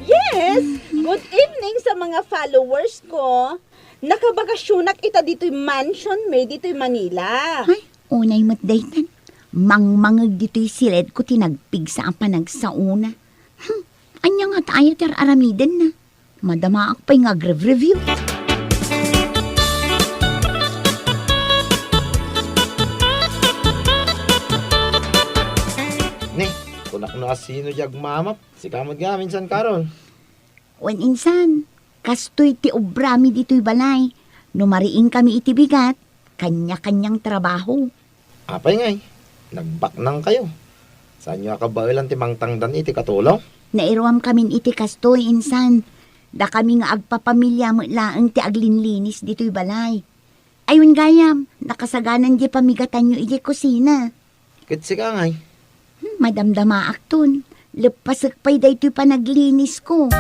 Yes! Good evening sa mga followers ko. Nakabakasyonak ita ditoy mansion mi ditoy Manila. Ay, unay met daytan. Mangmangeg ditoy siledko ti nagpigsa a panagsaona. Hmm, ania ngata aya ti ar-aramidenna? Madamaak pay nga agrev-review. Ni, kunak no asino diay agmamap. Sika met gayam, Insan Carol. Wen insan, kastoy ti obrami ditoy balay. No mariingkami iti bigat, kanya-kaniang trabaho. Apay ngay, nagbaknangkayo? Saanyo a kabaelan ti mangtangdan iti Katulong? Nairuamkamin iti kastoy, insan. Dakami nga agpapamilia met laeng ti aglinlinis ditoy balay. Ay, wen gayam, nakasaganan diay pamigatanyo idiay kusina. Ket sika ngay? Hmm, madamdamaakton. Leppasek pay daytoy panaglinisko.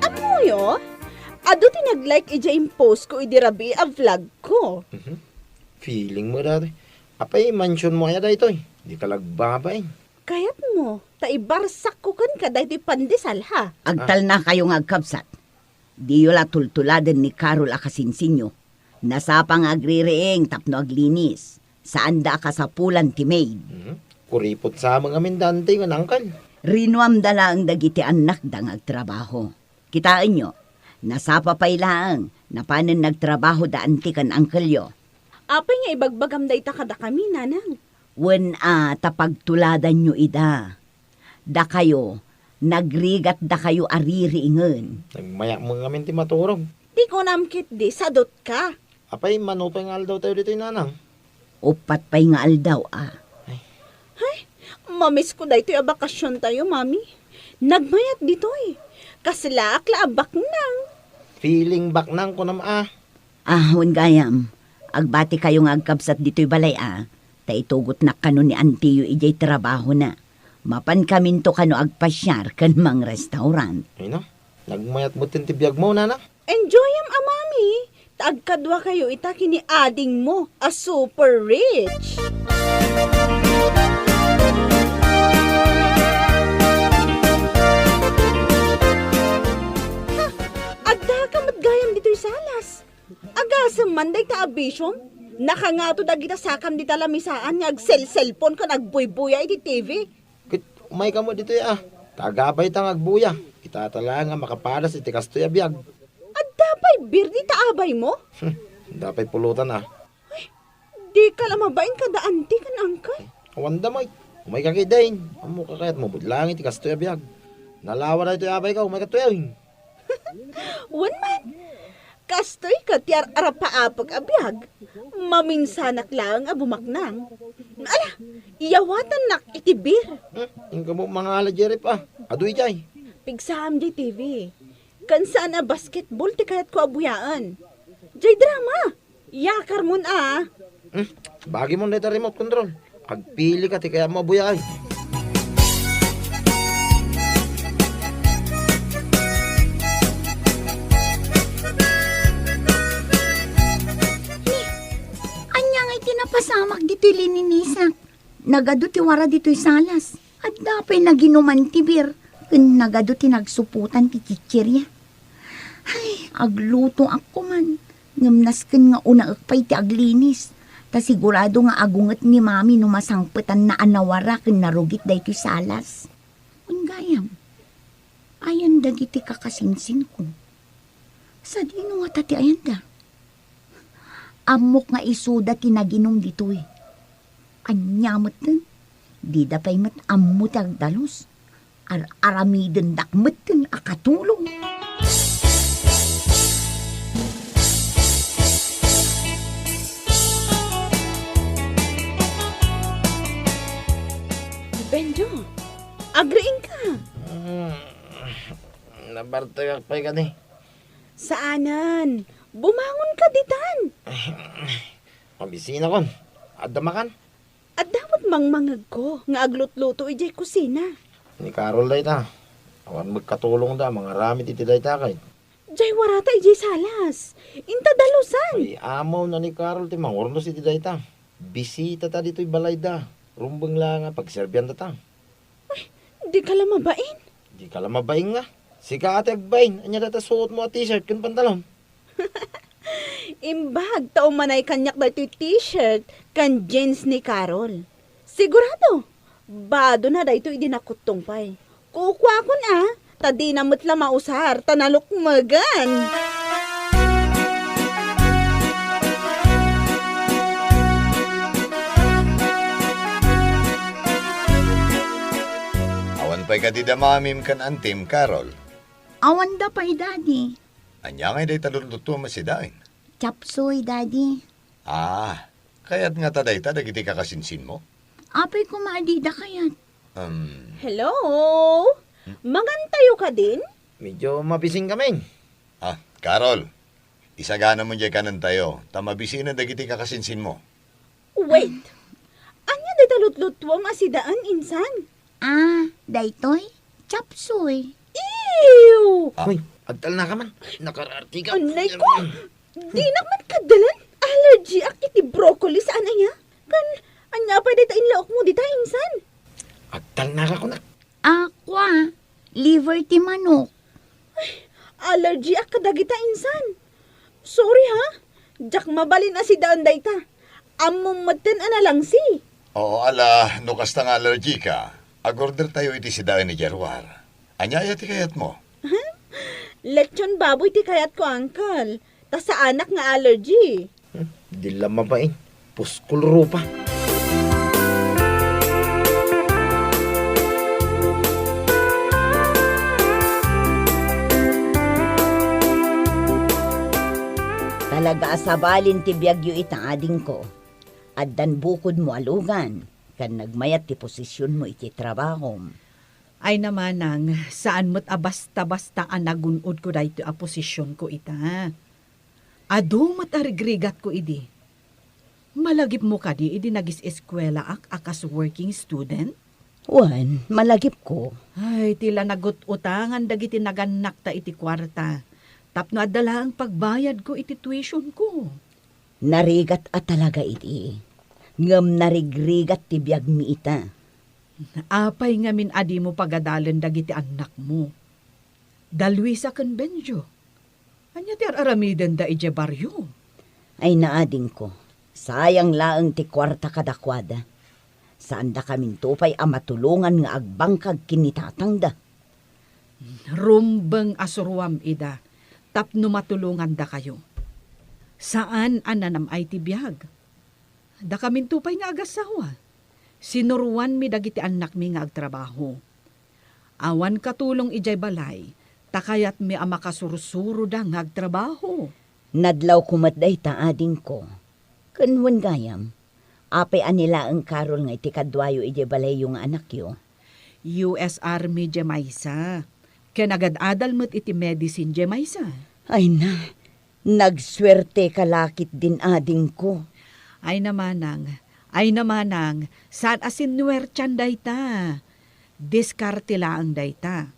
Ammoyo, adu ti nag-like idiay impostko idi rabii a vlogko. Mhm. Feeling mo dati. Apay, mansionmo aya daytoy? Dika la agbabain. Kayatmo, ta ibarsakko kenka daytoy pandesal, ha? Agtalnakayo nga agkabsat. Diyo la tultuladen ni Carol a kasinsinyo. Nasapa nga agririing tapno aglinis. Saanda a kasapulan ti maid. Hmm? Kuripot sa amin ngamin da anti nga nangkan. Rinuamda laeng dagiti annakda nga agtrabaho. Kitaenyo, nasapa pay laeng, napanen nagtrabaho da anti ken angkelyo. Apay nga ibagbagam dayta kadakami, nanang? Wen a, ta pagtuladanyo ida. Dakayo, nagrigat dakayo a ririingen. Nagmayak mo ngamin ti maturog. Ti kunam ketdi, sadutka. Apay, mano pay nga aldaw tayo ditoy, nanang? Uppat pay nga aldaw, a. Ay. Hay, mamisko daytoy a bakasyon tayo, Mami. Nagmayat ditoy. Kaslaak la a baknang. Feeling baknang, kunam, a. Ah, wen gayam, agbati kayo nga agkabsat ditoy balay, a. Ta itugotnak kano ni antiyo idiay trabahona. Mapan kaminto kano agpasiar ken mangrestaurant. Ay na, nagmayat mo ti biag mo, nanang. Enjoyam a, Mami, ta agkadua kayo ita ken ni adingmo a super rich. Ha, addaka met gayam ditoy salas. Agasem man dayta a bisiom. Nakangato dagita sakam dita lamisaan nga agselselpon ken agbuybuya iti T V. Ket umayka met ditoy, a. Ta agabay ta nga agbuya. Ket Tata laeng a makapadas iti kastoy a biag. Adda pay beer dita abaymo? Hmm, adda pay pulutan a. Ay, dika la mabain kada anti ken uncle. Awanda met. Umayka ketdin. Ammok a kayatmo met laeng iti kastoy a biag. Nalawa daytoy abayko, umayka ketdin. Wen man. Kastoy ket ti ar-arapaapek a biag. Maminsanak laeng a bumaknang. Ala, iyawatannak iti beer. Hmm, inka met mangala, Jerry, a. Adu idiay. Pigsaam diay T V. Ken saan a basketball ti kayatko a buyaen. Diay drama. Yakarmon a. Hmm, bagimon dayta remote control. Agpilika ti kayatmo a buyaen. Ania ngay ti napasamak ditoy lininisak? Nagadu ti wara ditoy salas. Adda pay naginuman ti beer, ken nagadu ti nagsuputan ti chicheria. Ay, aglutoak koman, ngem nasken nga unaek pay ti aglinis, ta sigurado nga agunget ni Mami no masangpetanna a nawara ken narugit daytoy salas. Wen gayam, ayan dagiti kakasinsinko? Sadino ngata ti ayanda? Ammok nga isuda ti naginum ditoy. Ania metten? Dida pay met ammo ti agdalus. Ar-aramidendak metten a katulong. Benjo, agriingka? Mm, nabartekak pay kadi. Saanen. Bumangonka ditan. Mabisinakon. Adda makan? Adda met mangmangegko nga aglutluto idiay kusina. Ni Carol dayta. Awan met katulongda a mangaramid iti dayta ket. Diay warata idiay salas. Inta dalusan. Ay, amawna ni Carol ti mangurnos iti dayta. Bisitata ditoy balayda. Rumbeng la nga pagserbiandata. Ay, dika la mabain? Dika la mabain nga. Sika ti agbain. Ania dayta suotmo a t-shirt ken pantalon? Imbag ta umanay kaniak daytoy t-shirt ken jeans ni Carol. Sigurado, badona daytoy idi nakuttong pay. Kukuakon a, ta dina met la mausar, ta nalukmegen. Awan pay kadi da mamim ken antim, Carol? Awanda pay, Daddy. Ania ngay dayta lutlutuam a sidaen? Chop suey, Daddy. Ah, kayat ngata dayta dagiti kakasinsinmo? Apay koma a dida kayat? Um. Hello? Mangantayo kadin? Medyo mabisinkamin. Ah, Carol, isaganamon diay kanentayo, ta mabisinen dagiti kakasinsinmo. Wait! Ania dayta lutlutuam a sidaen, insan? Ah, daytoy? Chop suey. Ew! Ah. Hoy, agtalnaka man. Nakararti ka. Anay ko! Dinak met kadalen. Allergyak iti broccoli saan aya. Kan, ania pay dayta inlaokmo dita, insan? Agtalnaka kunak. Aqua, liver ti manok. Ay, allergyak kadagita, insan. Sorry, ha? Diak mabalin a sidaen dayta. Ammom metten a nalangsi. Oo, ala, no kasta nga allergy ka, agorder tayo iti sidaen idiay ruar. Ania aya ti kayatmo? Lechon baboy ti kayatko, uncle. Ta saanak nga allergy. Hmm, di la mabain. Puskol rupa. Talaga a sabalin ti biagyo ita, adingko. Addan bukodmo a lugan, ken nagmayat ti posisionmo iti trabahom. Ay, namanang, saan met a basta-basta a nagun-odko daytoy a posisionko ita. Adu met a rigrigatko idi. Malagipmo kadi idi nagis-eskuelaak a kas working student? Wen, malagipko. Ay, ti la nagut-utangan dagiti nagannakta iti kuarta tapno adda laeng pagbayadko iti tuitionko. Narigat a talaga idi, ngem narigrigat ti biagmi ita. Apay ngamin a dimo pagadalen dagiti annakmo? Da Luisa ken Benjo, ania ti ar-aramidenda idiay barrio? Ay, naadingko, sayang laeng ti kuarta kadakuada. Saandakaminto pay a matulongan nga agbangkag ken ni tatangda. Rumbeng a suruam ida tapno matulongandakayo. Saan a nanam-ay ti biag. Dakaminto pay nga agassawa, sinuroanmi dagiti annakmi nga agtrabaho. Awan katulong idiay balay, ta kayatmi a makasursuroda nga agtrabaho. Nadlawko met dayta, adingko. Ken wen gayam, apay a ni laeng Carol nga iti kaduayo idiay balayyo nga anakyo? U S Army diay maysa, ken agad-adal met iti medicine diay maysa. Ay na, nagsuerteka la ketdin, adingko. Ay na manang, ay na manang, saan a sinuertian dayta. Diskarte laeng dayta.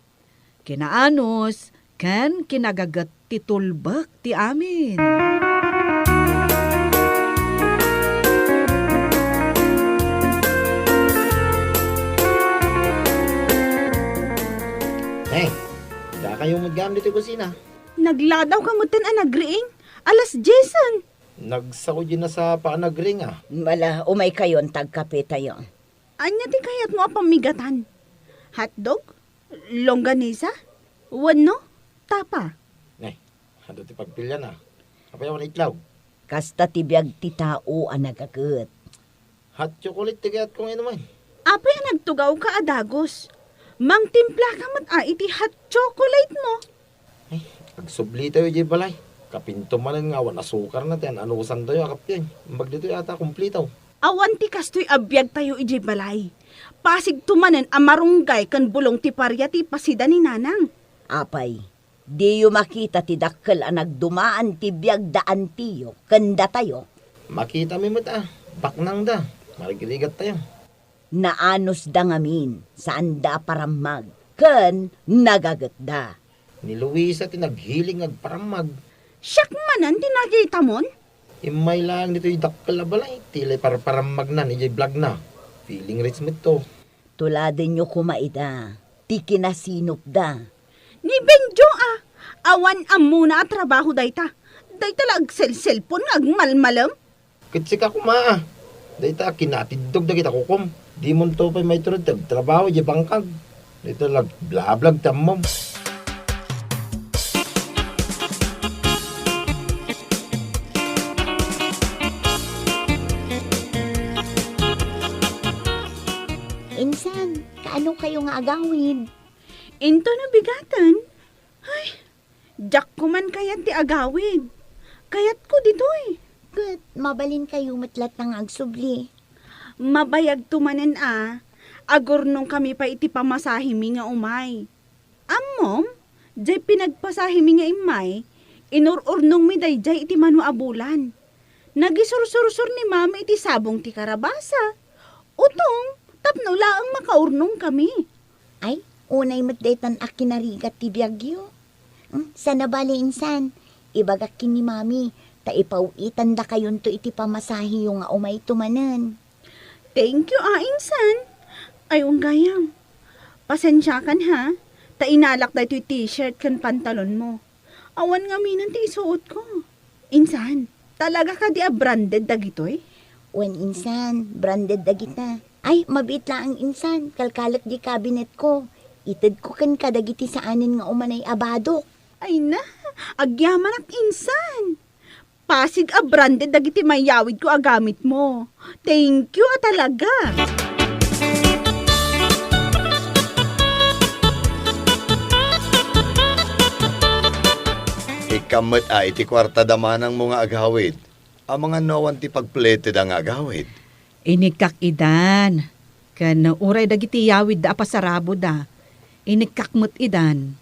Kinaanus ken kinagaget ti tulbek ti amin. Eh, dakayo met gayam ditoy kusina. Nagladawka metten a nagriing. Alas diesen. Nagsako diay nasapa a nagriing, a. Ala, umaykayon ta agkapetayo. Ania ti kayatmo a pammigatan? Hotdog? Longganisa? Wenno tapa? Eh, adu ti pagpilian, a. Apay a wen itlog? Kasta ti biag ti tao a nagaget. Hot chocolate ti kayatko nga inumen. Apay a nagtugawka a dagus? Mangtimplaka met a iti hot chocolate mo. Ay, agsublitayo idiay balay. Kapinto manen nga awan asukarna ti an-anusantayo a kappien. Imbag ditoy ata kumplito. Awan ti kastoy a biagtayo idiay balay. Pasigto manen a marunggay ken bulong ti paria ti ipasida ni Nanang. Apay, diyo makita ti dakkel a nagdumaan ti biag da antiyo ken datayo? Makitami met a, baknangda. Marigrigattayo. Naanusda ngamin, saanda a parammag, ken nagagetda. Ni Luisa ti naghilig nga agparammag. Siak manen ti nakitamon? Immay laeng ditoy dakkel a balay, ti la iparparammagnan idiay blogna. Feeling rich metto. Tuladenyo koma ida, ti kinasinopda. Ni Benjo a, awan ammona a trabaho dayta. Dayta la agselselpon nga agmalmalem. Ket sika koma, a. Dayta a kinatiddog dagita kukom. Dimonto pay maitured ti agtrabaho idiay bangkag. Dayta la agblablog ti ammom. Insan, kaano kayo nga agawid? Into no bigaten? Ay, diak koman kayat ti agawid. Kayatko ditoy. Ket mabalin kayo met latta nga agsubli. Mabayagto manen a, agurnongkami pay iti pamasahemi nga umay. Ammom, diay pinagpasahemi nga immay, inur-urnongmi daydiay iti mano a bulan. Nagisursursor ni Mami iti sabong ti karabasa, utong, tapno laeng makaurnongkami. Ay, unay met daytan a kinarigat ti biagyo. Hmm, sana bale insan, ibagak ken ni Mami, ta ipaw-itandakayonto iti pamasaheyo nga umayto manen. Thank you, a, insan. Ay, wen gayam. Pasensiakan, ha, ta inalak daytoy t-shirt ken pantalonmo. Awan ngaminen ti isuotko. Insan, talaga kadi a branded dagitoy? Wen insan, branded dagita. Ay, mabiit laeng insan, kalkalek di kabinetko. Itedko kenka dagiti saanen nga umanay a badok. Ay na, agyamanak insan. Pasig a branded dagiti mayawidko a gamitmo. Thank you a talaga. Ikkam met a iti kuarta da manangmo nga agawid. Amangan no awan ti pagpletada nga agawid. Inikkak idan, ken uray dagiti yawidda a pasaraboda, inikkak met idan.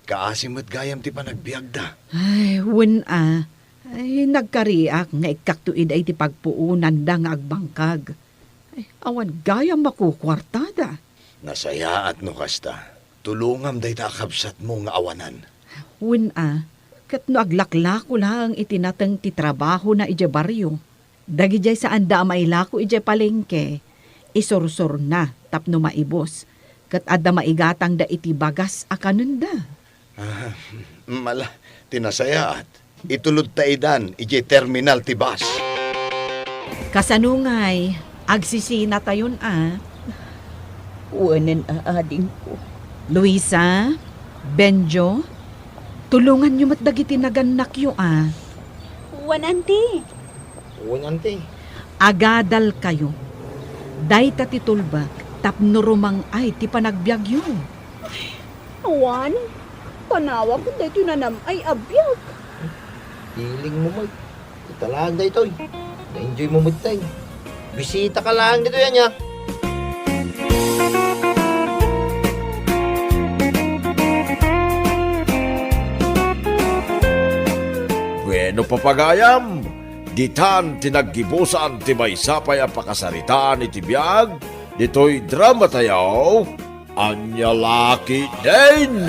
Kaasi met gayam ti panagbiagda. Ay, wen a. Ay, nagkariak nga ikkakto ida iti pagpuonanda nga agbangkag. Ay, awan gayam makukuartada. Nasayaat no kasta. Tulongam dayta a kabsatmo nga awanan. Wen a, ket no aglaklako laeng iti nateng ti trabahona idiay barrio, dagidiay saanda a mailako idiay palengke, isursurna tapno maibus, ket adda maigatangda iti bagas a kanenda. Ah, mala, ti nasayaat. Itulodta idan idiay terminal ti bus. Kasano ngay, agsisinatayon a? Wenen a, adingko. Luisa, Benjo, tulonganyo met dagiti nagannakyo a. Wen, Auntie. Wen, Auntie. Agadalkayo. Dayta ti tulbek tapno rumang-ay ti panagbiagyo. Awan, panawak daytoy nanam-ay a biag. Feeling mo met. Ita laeng daytoy. Na-enjoy mo met tay. Bisita ka laeng ditoy ania. Bueno, papagayam, ditan ti naggibusan ti maysa pay a pakasaritaan iti biag ditoy drama tayo. Ania la ketdin?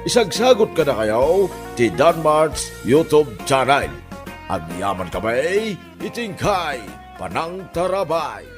Isagsagut kadakayo ti Danmart's YouTube channel. Agyaman kami iti inkay panangtarabay.